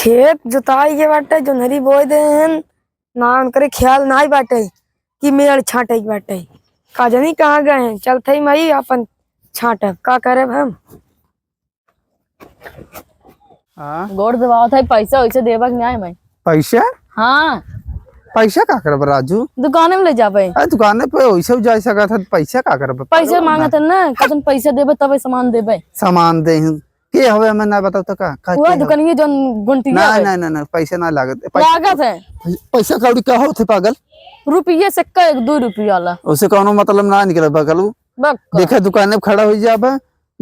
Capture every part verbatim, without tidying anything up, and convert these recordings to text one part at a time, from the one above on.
खेत जोताई के बाटे, जोन्हरी बोए दे हन, ना उनकरे ख्याल नाई बाटे कि मेड़ छाटे के बाटे। का जानी कहाँ गए हैं, चलत हई माई आपन छाटब, का करब हम? हाँ। गोड़ दबावत है, पैसा वैसे देबा कि नाई माई? पैसा? हाँ। पैसा का करब राजू? दुकाने में ले जाबे। अरे दुकाने पे वैसे भी जा सकत है, पैसा का करब? पैसे पागल मांगत ना। है ना, कहतन पैसा देबे तबे सामान देबे। सामान दे। के हवे हमें ना बताओ तो का? का हुआ के हवे? दुकानिया जौन गुंटिया ना, है। ना, ना, ना, पैसा ना लागत। पै-, लागत है। पैसा कौड़ी का होत है पागल? रुपये से का एक दो रुपया ला। उसे कौनो मतलब ना निकले पागल उ। बक। देखे दुकाने पे खड़ा हो जाबे,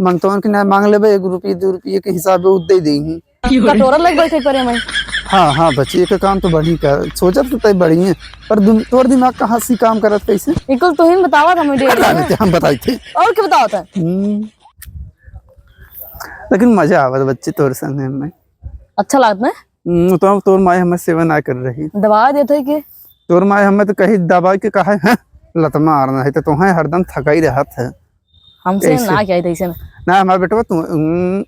मंगतवन के ना मांग लेबे, एक रुपये, दो रुपये के हिसाब से उ दे देही। कटोरा लग बैठे परे में। हाँ, हाँ, बच्ची, एक काम तो बढ़ी का, सोचत तो तय बढ़ी है, पर दुम-, तोर दिमाग कहाँ से काम करत कैसे? इकुल तू ही बतावा था मुझे। पता नहीं, हम बताई थी। और क्या बतावा था? हम्म। लेकिन मजा आवत बच्ची तोर संग में। अच्छा लागत ना? हम्म, तो तोर माई हमें सेवा ना कर रही। दबा देते के? तोर माई हमें तो कही दबा के कहा है, "हैं, लत मारना है," तो तुम्हें हरदम थकाई रहत है। हमसे ऐसे। ना किया था ऐसे ना। ना, हमारा बेटवा तू, हम्म,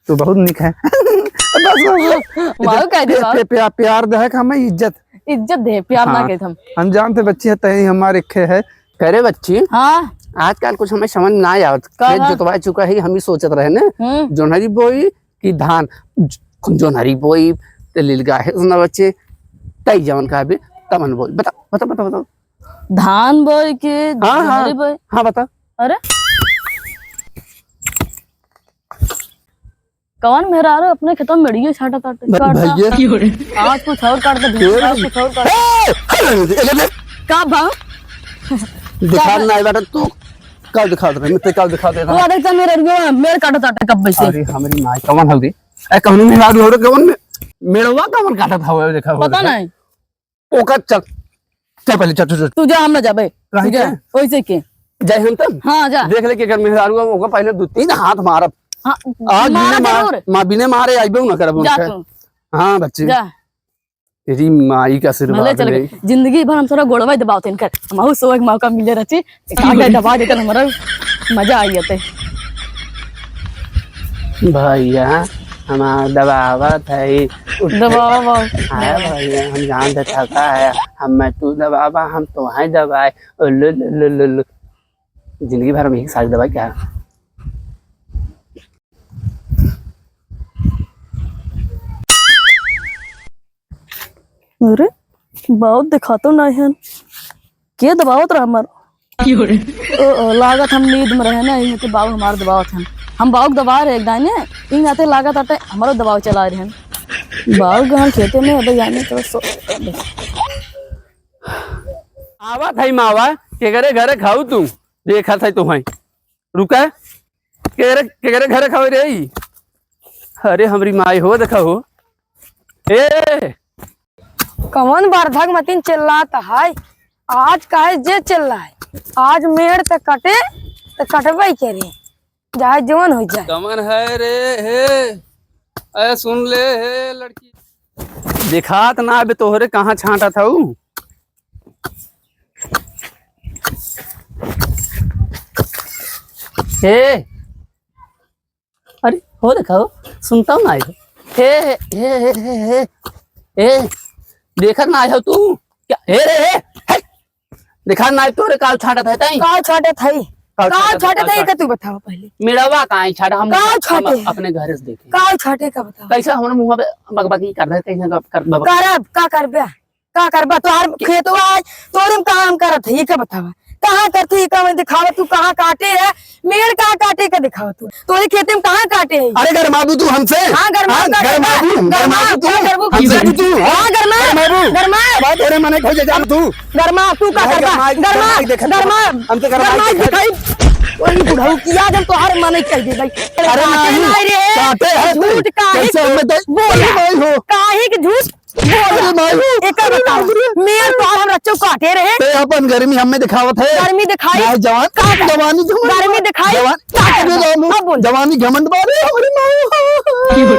तू बहुत निक है। बस, बस, बस। माऊ कह दे, प्या-, माऊ। प्या-, प्या-, प्यार दे है कि हमें इज्जत। इज्जत दे, प्यार ना हाँ, कहत हम। हम जानते बच्ची है, तही हमारे खे है। करे बच्ची, हाँ। आजकल कुछ हमें समझ ना आवत। का खेत बा? जोतवा चुका है, हम ही सोचत रहे ने। हम्म। जोन्हरी बोई कि धान, ज-, जोन्हरी बोई, ते लील गाहे सुना बच्चे, तई जवन कहबे, तवन बोई। बता, बता, बता, बता। धान बोई कि हाँ, हाँ। जोन्हरी बोई? हाँ, बता। अरे? कवन मेहरारू अपने खेतवा में मेड़ियो छाटा ताटे? बस काटता। भैया। आज कुछ और काटता, ए, आज कुछ और काटता। ए, ए, ए, ए। का भाव? दिखा ना, बेटा, तू कल दिखा दे, मैं कल दिखा दे वो रहा। देख तो मेरे रुआ, मेरे काटा ताटे कब से। अरे, हमारी माई कवन हवे? ए, कहूँ मेहरारू हो रे, कवन में, मेड़वा कवन काटत हवे, देखा हो, पता देखा। नहीं। ओका चल, चल पहले, चल, चल, चल। तू जा, हम ना जाबे। काहे तू जा, के? वैसे के। जाए हम तब? हाँ, जा। देख ले कि अगर मेहरारू हो, ओका पहले दू तीन हाथ मारब। हाँ, आज मारा बिना मार-, जरूर। मा-, बिना मारे आइबे ना करब जा उनके। तू। हाँ, बच्ची। जा। तेरी माई का आशीर्वाद भले चल ले। गए। जिंदगी भर हम तोरा गोड़वा ही दबावत इनकर। हमहू सोए के मौका मिले रहती। एक आगे दबा देकर हमारा मजा आ जाते। भैया, हमार दबावत है। उठ। दबावा, बाबा। हाँ भैया, हम जान दे थका है। हम मैं तू दबावा, हम तोहाई दबाए। ओ लो, लो, लो, लो, लो। जिंदगी भर हम यही सारी दबाई क्या? अरे, बाउर देखातो नाई हन। के दबावत रहा हमार? ओ, ओ, लागत हम नींद में रहे ना, इनके बाउर हमार दबावत हन। हम बाउर दबा रहे एक दाने, इन आते लागत आते हमारो दबाव चला रहे हन। बाउर गहन खेते में, अबे जाने तो सो-, आवत है मावा, केकरे घरे खाऊ तू? देखत है तुम्हें। रुका, केकरे, केकरे घरे खावे रे ई? अरे हमरी माई हो, देखा हो। ए! कवन बरधक मतिन चिल्लात है? आज काहे जे चिल्लाए? आज मेड़ त कटे, त कटबे करे। चाहे जवन हो जाए। कवन है रे, हे? ए, सुन ले, हे लड़की। दिखात ना बे तोहरे कहाँ छांटत हऊ? हे, अरे, हो देखा हो, सुनता हूँ ना आए। हे, हे, हे, हे, हे, हे, हे, देखत ना आए हो तू? क्या? हे रे, हे, हे, देखा ना आए तोरे काल छाटत है ताई? काल छाटत है? काल काल छाटत है, छाटत है, काल का तू बताओ पहले। मेड़वा का आई छाटा हम काल हम छाटे? अपने घर से देखे। काल छाटे का बताओ? कैसे हमरे मुंह पे बकबकी कर रहे, कैसे कर, कर, बक- करब, का करबे? का करबा? तोहार खेतवा आज तोरे में काम करत है, ये का बतावा? कहाँ करत है, ये का में दिखावा, तू कहाँ काटे है? मेड़ कहाँ काटे का दिखावा तू? तोरे खेते में कहाँ काटे है? अरे गरमाबू तू हमसे? हाँ, गरमा हाँ, का गरमा गरमाबू, गरमा गरमाबू तू। क्या करबू? हमसे भी तू, हाँ? हाँ, गरमा, गरमाबू। गरमा। बात तोरे मने खोजे जा तू। गरमा, तू का भाई, करबा? गरमा, गरमा, गरमा, देखा गरमा, हमसे गरमा गरमा देखा। दिखाई। वही बुढ़ऊ किया जब तोहार मने कह दे भाई। अरे काटे नहीं, नहीं रे। काटे है तू। झूठ काहे कैसे हमें दे-, बोला। अरे भाई हो। काहे के झूठ? बोला। अरे भाई। एकर बताओ। अरे बाप रे। मेड़ तो आज हम रच्चो काटे रहे। ते अपन गर्मी हमें दिखावत है। गर्मी दिखाई? नहीं, जवान। का कर-, जवानी, जवानी। गर्मी दिखाई? जवान। का कर-, अरे बाबू, अब बोल। जवानी घमंड बारे, अरे माई।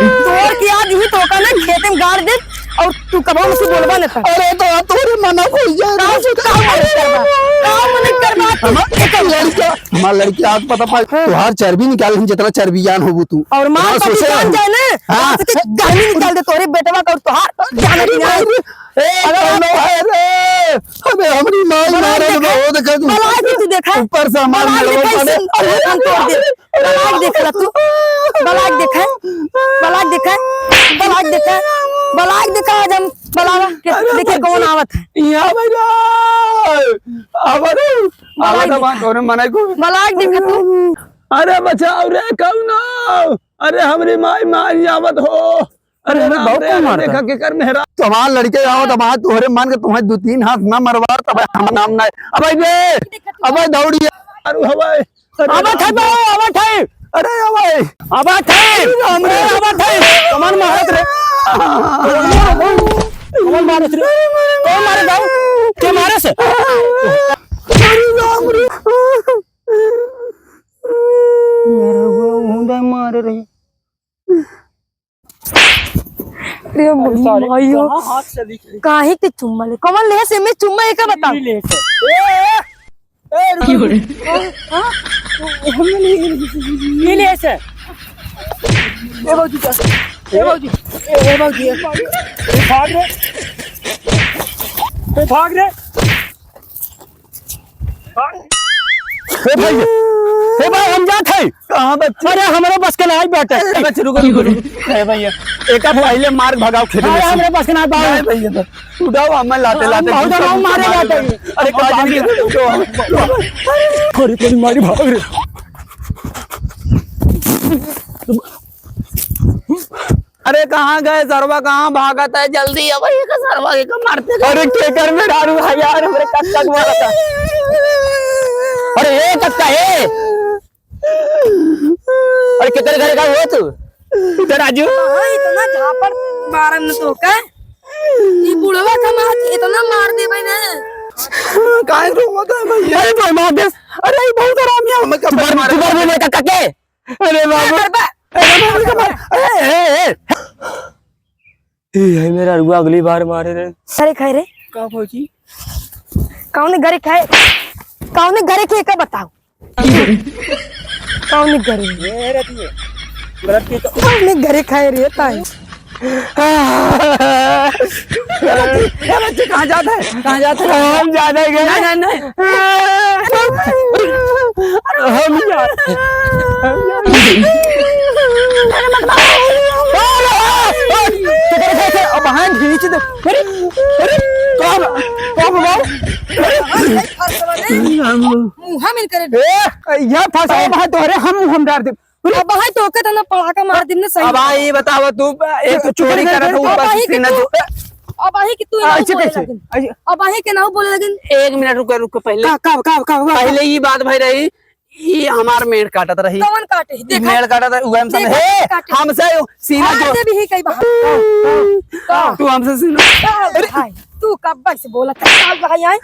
तोर की आज ही तो का ना खेत में गाड़ दे। और तू कबो मुझसे बोलबा न कर। अरे तो आप तोरे मना खोल जाए रे। का, का मना करबा? का मना करबा? तू हमार लड़किया, हमार लड़किया आज पता पाए, हाँ। तुहार चर्बी निकाल, हम जितना चर्बी जान होबू तू। और मार इतना पति सोचे जान हम। जाए ना, हाँ। आज के गर्मी निकाल दे तोरे बेटवा का और तुहार जान अरे निकाल। बाप रे, ए, अरे कौनो है रे? अबे हमरी माई बलाक मारे देखा, लो, वो देखा तू। बलाक तू देखा। ऊपर से हमार बलाक लड़वा देखा, पाले। इसन और हम तोड़ दे। बलाक देखला तू, बलाक देखा, बलाक देखा, बलाक देखा, बलाक देखा, आज हम बलावा के अरे देखे बच्चे, कौन आवत है। यहाँ बैठा। आवा रे, बलाक आवा तो देखा। बात और मना को। बलाक देखा तू। अरे बचाओ रे, कौनो। अरे हमरी माई मारी आवत हो। अरे अरे राम बहुत रे, कम अरे मारता। देखा केकर मेहरा। तुम्हार लड़के आओ तो बात तोहरे मान के तुम्हें दो तीन हाथ ना मरवा तब हम नाम ना। अबे रे, अबे दौड़ी। अरे हवाई। अरे अबे राम थे रे। बाबू, अबे थे। अरे हवाई। अबे थे। अरे राम रे। अरे अबे थे। कमर मारत रे। कमर मारत रे। कौन मारे जाओ? के मारे से? अरे राम रे। मेरे को मुंडा मार रही। अरे अरे सारे, माई हो। कहाँ हाथ चली गई? काहे के चुम्मा ले? कौन ले से में चुम्मा एका बताओ? ले से। ए, ए, ए, रुको, रुको। हाँ? हाँ? ये ले से। ए भौजी का। ए भौजी। ए, ए भौजी। ए, भाग रे। ए, भाग रे। हे भाई, हे भाई, हम जात हई। कहाँ बच्चे? अरे, हमरे बस के नाई बाटे। अरे बच्चे, रुको, रुको, रुको। हे भैया, एका पहले मार भगाओ खेत में अरे, से। हमरे बस के नाई बाटे। नहीं भैया, तो उठाओ, हम लाते, हम लाते बहुत दूसरा हम मारे दूसरा जाते हैं। अरे, काजल के उठाओ, हम। अरे, तेरी मारी भाग रे। अरे कहाँ गए सरवा, कहाँ भागत है? जल्दी अब ये का सरवा के का मारते गए। अरे केकर मेहरारू है यार, हमरे कक्का के मारत है। अरे ए कक्का ए, अरे केकर घरे का हो तू? इधर आजू। हाँ, इतना झापड़ मारम न तो का? ई बुढ़वा का मार इतना मार देबे ना। काहे रोवत है भैया? अरे तो मार दे। अरे ई बहुत हरामी है, हमें का तू मार, मारे? तू मार दे कक्का के। अरे बाबू। अरे बा- अरे बाबू, अरे, ए, ए, ए। ए, है मेहरारुआ अगली बार मारे रे। अरे खाए रे। का भौजी? कौन घरे खाए? कौन घरे के का बताओ? कौन घरे? ये रहती है। गलत की तो कौन घरे खाए रे ताई? ए बच्चे, ए बच्चे, कहाँ जात है? कहाँ जात है? हम जात है घर। नहीं, नहीं, नहीं। हम जात है। अरे मत मारो। अरे, अरे, अब हाँ खींच दे। अरे, अरे, कब, कब बाबू? मुँह में करे। ए, यह फंसा है तोहरे, हम मुँह में डाल दे। अब भाई तोके तो ना पड़ाका मार दिन ना सही। अब भाई बतावा तू, एक तो चोरी करत हो, ऊपर से सीना जो। अब भाई कि तू ना बोले लगिन। अब भाई के ना बोले लगिन। एक मिनट रुको, रुको पहले। का, का, का, का, का? पहले ई बात भई रही, ई हमार मेड़ काटत रही। कौन काटे? देखा? मेड़ काटत रही, उहे हमसे, देखा, हे, काटे। हमसे सीना आज जो। से भी ही कई बात। का, का, का? तू हमसे सीना। का अरे। भाई, तू कब से बोलत है? का भाई आए?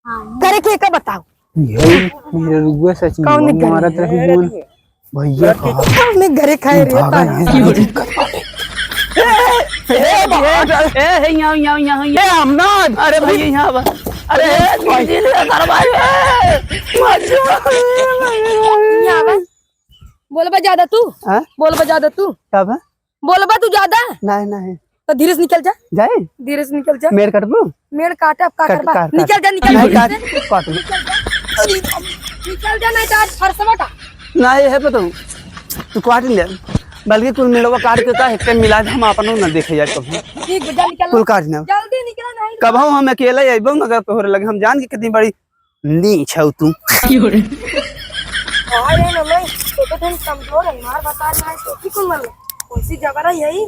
हाँ, करे के का बताओ? ये मेरे रुआ सच में कौन वो करे? मारत रही बोल। भैया कहाँ? कौन घरे खाए रे भागा ताई? नहीं, दिक्कत बाटे। ए, ए, ए, ए, यहाँ, यहाँ, यहाँ, यहाँ। ए, अमनाथ! अरे भैया, यहाँ आवा। अरे, ए, भाई, ले, अरे भाई, ए, मत जाओ। यहाँ आवा। बोलबा ज्यादा तू? हाँ? बोलबा ज्यादा तू? का बा? बोलबा तू ज्यादा? नहीं, नहीं। तो धीरे से निकल जा। जाए? धीरे से निकल जा। मेड़ काटबू? मेड़ काटे, अब का काट, करबा? काट, काट। निकल जा, निकल जा, नहीं, धीरे काट, से। काट। निकल जा। अरे, निकल जा, नहीं तो आज फरसवा का। नहीं, है पता हूँ। तू काट ले। बल्कि कुल मेड़वा काट के का, एक टाइम मिला दे, हम अपनो न देखे जाए कभी। ठीक बा, जा निकल। कुल काट ना। जल्दी निकल, नहीं तो कबहू हम अकेले अइबो न, अगर तोहरे लगे, हम जान के कितनी बड़ी नीच हऊ तू। अरे ना, मैं तो तुम कमजोर है, मार बता रहा है, तो की कौन मरला? कौन सी जबरा यही?